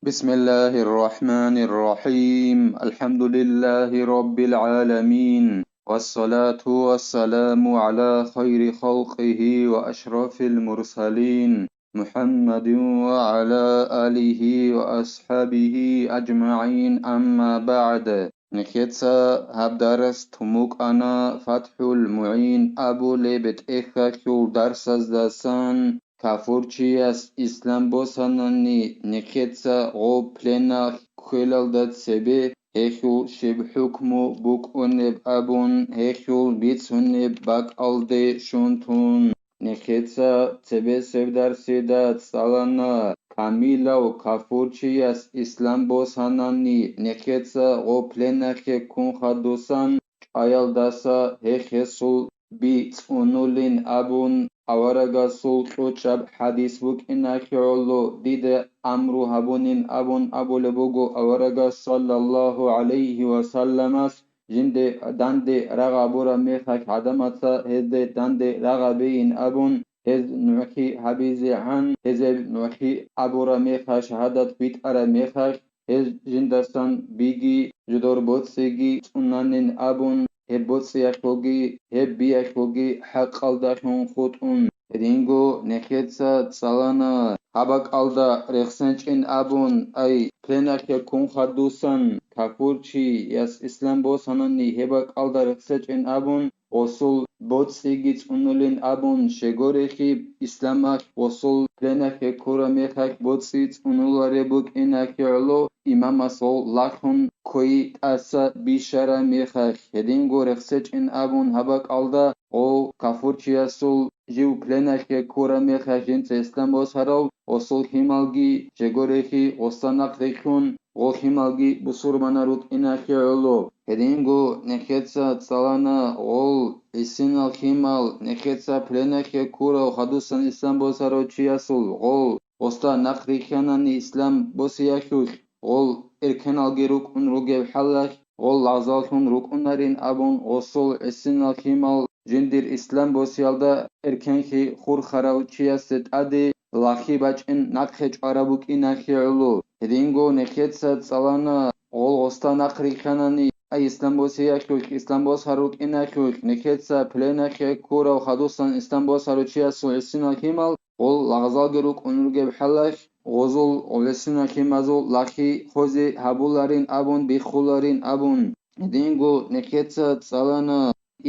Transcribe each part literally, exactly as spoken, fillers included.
بسم الله الرحمن الرحيم. الحمد لله رب العالمين. والصلاة والسلام على خير خلقه وأشرف المرسلين محمد وعلى آله وأصحابه أجمعين. أما بعد. Нехеца гьаб дарс тумукъана ФатхӀул МугӀин абулеб тӀехьалъул дарсаздасан. Кафурчияс ислам босанани, нехеца гъоб пленалъ кквелалда цебе гьелъул щиб хӀукму букӀунеб абун, гьелъул бицунеб бакӀалде щун тун, нехеца цебесеб дарсида цӀалана, камилав кафурчияс ислам босанани, нехеца гъоб пленалъе ккун хадусан чӀаялдаса гьехесул би цӀунулин абун, аварагасул кьучӀаб хӀадис букӀинахье гӀоло, дида амру гьабунин абун абулеб буго аварагас, саллаллагьу гӀалайгьи ва салламас, жинде данде рагъ гьабураб мехалъ гӀадамаца гьезде данде рагъ гьабейин абун, гьез нугӀлъи гьабизегӀан, гьезеб нугӀлъи абураб мехалъ, шагьадат битӀараб мехалъ, гьез жиндасан биги, жидер боцӀиги цӀунанин абун, гьеб боцӀиялъулги, гьеб биялъулги хӀакъалдалъун хутӀун. Гьединго нехеца цӀалана, гьаб бакӀалда рехсенчӀин абун, ай, пленалъе ккун хадусан, кафурчияс ислам босанани, гьеб бакӀалда рехсечӀин абун, гъосул боцӀиги цӀунулин абун, щегорехи исламалъ гъосул пленалъе ккураб мехалъ боцӀи цӀунулареб букӀинахье гӀоло, имамас гъов лагьун кквей тӀаса бищараб мехалъ, гьединго рехсечӀин абун гьаб бакӀалда гъов кафурчиясул жив пленалъе ккураб мехалъ жинца ислам босарав гъосул лъималги, щегорехи гъоса нахърилълъун, гъол лъималги бусурманал рукӀинахье гӀоло. Гьединго нехеца цӀалана гъол гӀисинал лъимал, нехеца пленалъе ккурав хадусан ислам босарав чиясул гъол гъоста нахърилълъанани ислам босиялъулъ, гъол эркеналги рукӀун ругеб хӀалалъ, гъол лагъзаллъун рукӀунарин абун гъосул гӀисинал лъимал жиндир ислам босиялда эркенлъи хурхарав чиясе тӀаде лагълъи бачӀин нахъе чӀвараб букӀинахье гӀоло. Гьединго нехеца цӀалана гъол гъоста нахърилълъанани, ай ислам босиялъулъ, ислам босарав рукӀиналъулъ, нехеца пленалъе ккурав хадусан ислам босарав чиясул гӀисинал лъимал, гъол лагъзалги рукӀун ругеб хӀалалъ, гъозул гӀисинал лъимазул лагълъи хвезе гьабуларин абун, биххуларин абун. Гьединго нехеца цӀалана,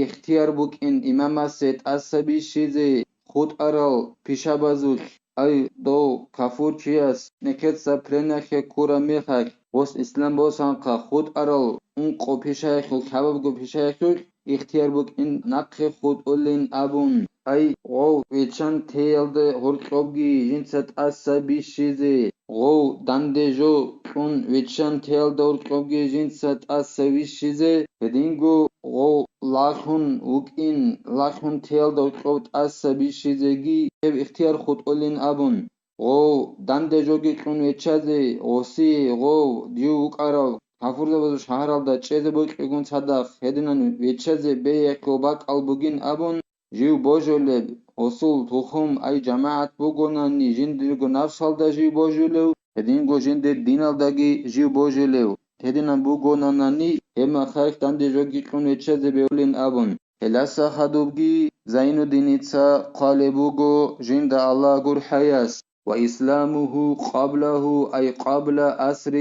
ихтияр букӀин имамасе тӀаса бищизе хутӀарал пишабазулъ, ай, дов кафурчияс нехеца пленалъе ккураб мехалъ, гъос ислам босанхъа хутӀарал ункъо пишаялъул, лъабабго пишаялъулъ ихтияр букӀин нахъе хутӀулин абун. Ай, гъов виччан теялда гьоркьобги жинца тӀаса бищизе, гъов данде жо кьун виччан теялда гьоркьобги жинца тӀаса бищизе, гьединго гъов лагьун вукӀин, лагьун теялда гьоркьоб тӀаса бищизеги гьеб ихтияр хутӀулин абун. Гъов данде жоги кьун виччазе, гъосие гъов жив вукӀарав кафурзабазул шагьаралда чӀезе бокьигун цадахъ гьединан виччазе бегьулеб бакӀал бугин абун, жив божулеб, гъосул тухум, ай, жамагӀат бугонани жиндирго нафсалда жив божулев, гьединго жиндир диналдаги жив божулев, гьединан бугонанани, гьеб мехалъ данде жоги кьун виччазе бегьулин абун. Гьелдаса хадубги Зайнуддиница хъвалеб буго жинда Аллагь гурхӀаяс: «وإسلامه قبله، أي قبل أسر،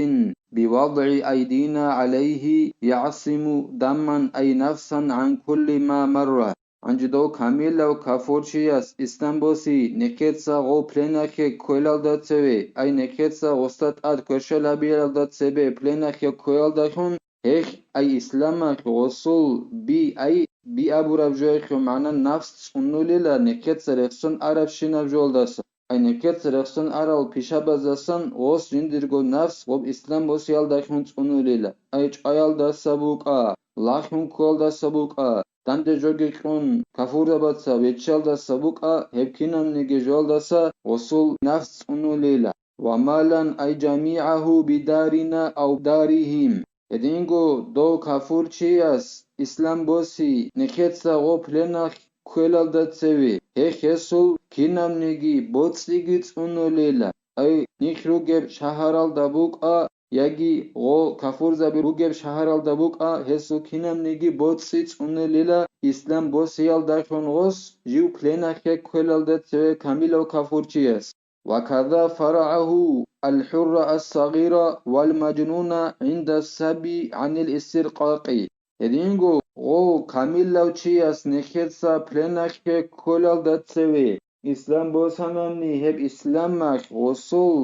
بوضع أيدينا عليه، يعصم دما، أي نفسا، عن كل ما مر». Гьанже дов камилав кафурчияс ислам боси, нехеца гъов пленахъе кквелалда цеве, ай нехеца гъоста тӀад кверщел гьабиялда цебе пленахъе кквеялдалъун, гьелъ, ай исламалъ гъосул би, ай би абураб жоялъул магӀна нафс цӀунулила, нехеца рехсон арабщинаб жоялдаса. Ай нехеца рехсон арал пишабаздасан гъос жиндирго нафс гъоб ислам босиялдалъун цӀунулила. Ай чӀваялдаса букӀа, лагьун кколдаса букӀа, данде жоги кьун кафурзабаца виччалдаса букӀа, гьеб кинабниги жоялдаса гъосул нафс цӀунулила. ومالا، أي جميعه بدارنا أو دارهم. Гьединго дов кафурчияс ислам боси, нехеца гъоб пленалъ кквелалда цеве, гьехесул кинабниги боцӀиги цӀунулила. ай, нилъ ругеб шагьаралда букӀа, яги гъо кафурзаби ругеб шагьаралда букӀа, гьесул кинабниги боцӀи цӀунулила ислам босиялдалъун гъос жив пленахъе кквелалда цеве камилав кафурчияс. وكذا فرعه الحر الصغير والمجنون عند السبي عن الاسترقاق. Гьединго гъов камиллав чияс нехеца пленахъе кколалда цеве, ислам босанани, гьеб исламалъ гъосул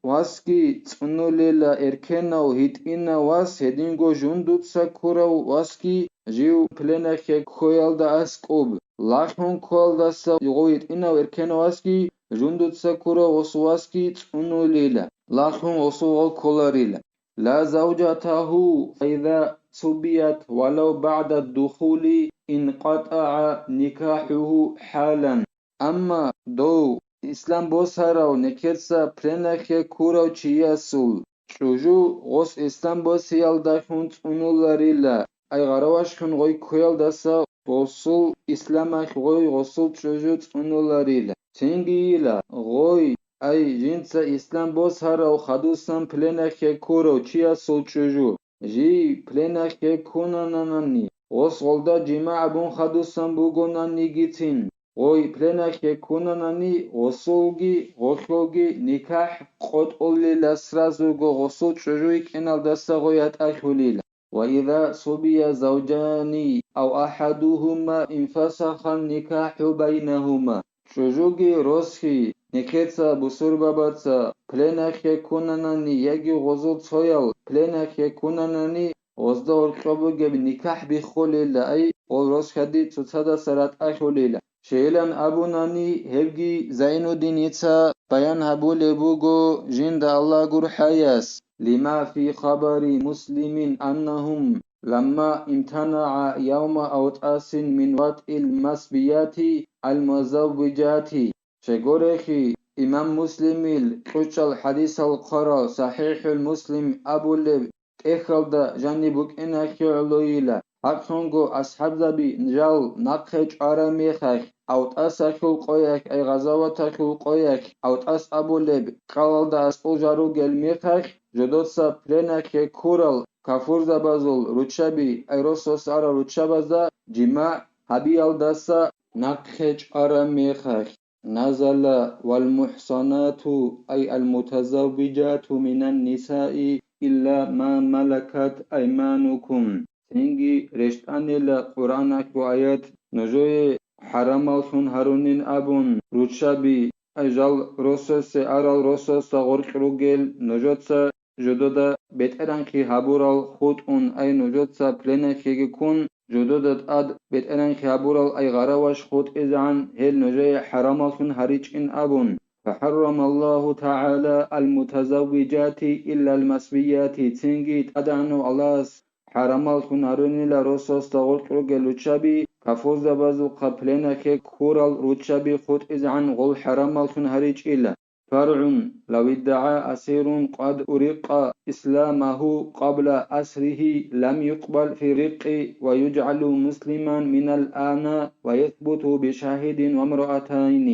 васги цӀунулела, эркенав гьитӀинав вас, гьединго жундуца ккурав васги жив пленахъе ккоялда аскӀуб, лахун ккоялдаса гъов гьитӀинав эркенав васги жундуца ккурав гъосул васги цӀунулила, лахун гъосул гъов кколарила. لا زوجته فإذا سبيت ولو بعد الدخول انقطع نكاحه حالا. Амма дов ислам босарав нехеца пленахъе ккурав чиясул чӀужу гъос ислам босиялдалъун цӀунуларила, ай гъаравашхун гъой кквеялдаса гъосул исламалъ гъой гъосул чӀужу цӀунуларила. Цинги йила гъой, ай жинца ислам босарав хадусан пленахъе ккурав чиясул чӀужу, жий пленахъе ккунананани, гъос гъолда жимагӀ абун хадусан бугонанигицин, гъой пленахъе ккунанани, гъосулги гъолъулги никахӀ къотӀулила, сразуго гъосул чӀужу йикӀиналдаса гъой ятӀалъулила. وإذا سبي زوجان أو أحدهما انفسخ النكاح بينهما. ЧӀужуги росги, нехеца бусурбабаца пленахъе ккунанани яги гъозул цоял пленахъе ккунанани, гъозда гьоркьоб бугеб никахӀ биххулила, ай, гъол росхади цоцадаса ратӀалъулила. Щайилан абунани, гьебги Зайнуддиница баян гьабулеб буго жинда Аллагь гурхӀаяс: لما في خبر مسلم أنهم لما امتنع يوم أوطاس من وطء المصبيات المزوجات. Щайгурелъул, имам Муслимил кьучӀал хӀадисал хъварал СахӀихӀул Муслим абулеб тӀехьалда жаниб букӀиналъе гӀолойила. ХӀакълъунго, асхӀабзаби жал нахъе чӀвараб мехалъ, АвтӀасалъул къоялъ, ай гъазаваталъул къоялъ, АвтӀас абулеб кьалалда аскӀов жал ругел мехалъ, жодоца пленахъе ккурал кафурзабазул руччаби, ай росас арал руччабазда жимагӀ гьабиялдаса нахъе чӀвараб мехалъ. نزل: والمحصنات أي المتزوجات من النساء إلا ما ملكت أيمانكم. Цинги рещтӀанила Къуръаналъул аят, нужее хӀарамаллъун гьарунин абун, руччаби, ай жал росасе арал росасда гъоркь ругел, нужеца жодода бетӀергьанлъи гьабурал хутӀун, ай нужеца пленахъеги ккун, жодода тӀад бетӀергьанлъи гьабурал, ай гъараваш хутӀизегӀан, гьел нужее хӀарамаллъун гьаричӀин абун. فحرم الله تعالى المتزوجات إلا المصبيات. Цинги ТӀадегӀанав Аллагьас хӀарамаллъун гьарунила росасда гъоркь ругел руччаби, кафурзабазухъа пленахъе ккурал руччаби хутӀизегӀан гъол хӀарамаллъун гьаричӀила. فرع: لو ادعى أسير قد أريق إسلامه قبل أسره لم يقبل في الرق ويجعل مسلما من الآن ويثبت بشاهد وامرأتين.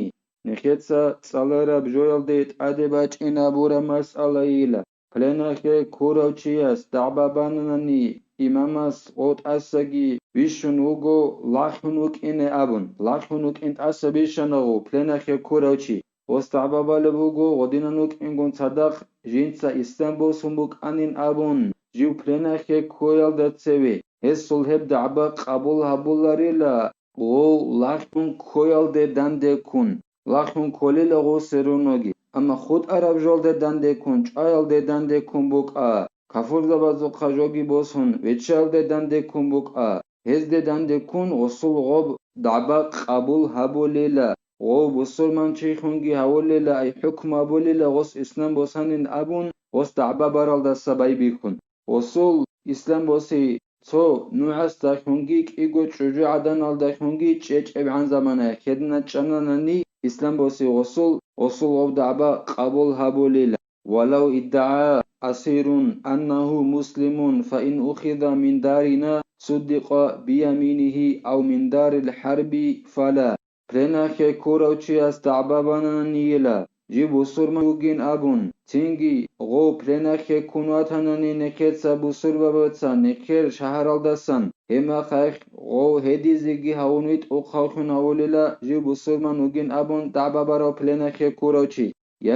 Нехеца цӀалараб жоялде тӀаде бачӀинабураб масъалайила. Пленахъе ккурав чияс дагӀба бананани, имамас гъо тӀасаги бищун вуго лахун вукӀине абун, лахун вукӀин тӀаса бищана гъо пленахъе ккурав чи. Гъос дагӀба балеб буго гъодинан вукӀингун цадахъ жинца ислам босун букӀанин абун, жив пленахъе ккоялда цеве, гьесул гьеб дагӀба къабул гьабуларила, гъов лахун ккоялде дандеккун, лахун кколила гъов серуноги, амма хутӀараб жолде дандеккун, чӀваялде дандеккун букӀа, кафурзабазухъа жоги босун, виччаялде дандеккун букӀа, гьезде дандеккун гъосул гъоб дагӀба къабул гьабулила, гъов бусурманчилъунги гьавулила, ай хӀукму гьабулила гъос ислам босанин абун, гъос дагӀба баралдаса байбихьун. Гъосул ислам боси цо нугӀасдалъунги кӀиго чӀужугӀаданалдалъунги чӀечӀебгӀан заманаялъ гьедина чӀананани ислам боси гъосул, гъосул гъоб дагӀба къабул гьабулила. ولو ادعى أسير أنه مسلم فإن أخذ من دارنا صدق بيمينه أو من دار الحرب فلا. Пленахъе ккурав чияс дагӀба банананийила, жив бусурман вугин абун, цинги гъов пленахъе ккун ватанани нехеца бусурбабаца нехер шагьаралдасан, гьеб мехалъ гъов гьедизеги гьавун витӀухъавлъун гьавулила жив бусурман вугин абун дагӀба барав пленахъе ккурав чи.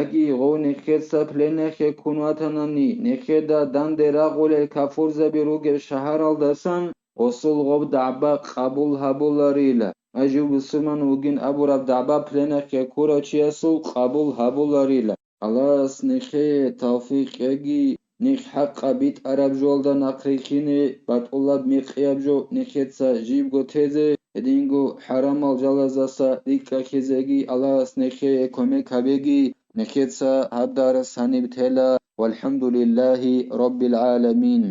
Яги гъов нехеца пленахъе ккун ватанани, нехеда данде рагъулел кафурзаби ругеб шагьаралдасан гъосул гъоб дагӀба къабул гьабуларила, ва жив бусурман вугин абураб дагӀба пленахъе ккурав чиясул къабул гьабуларила. Аллагьас нехее тавфикъ кьеги, нехь хӀакъаб битӀараб жоялда нахърилълъине, батӀулаб мекъияб жо нехеца жибго тезе, гьединго хӀарамал жалазаса рикӀкӀахьезеги Аллагьас нехее кумек гьабеги. Нехеца гьаб дарс гьаниб тела. ВалхӀамдулиллагьи раббил гӀаламин.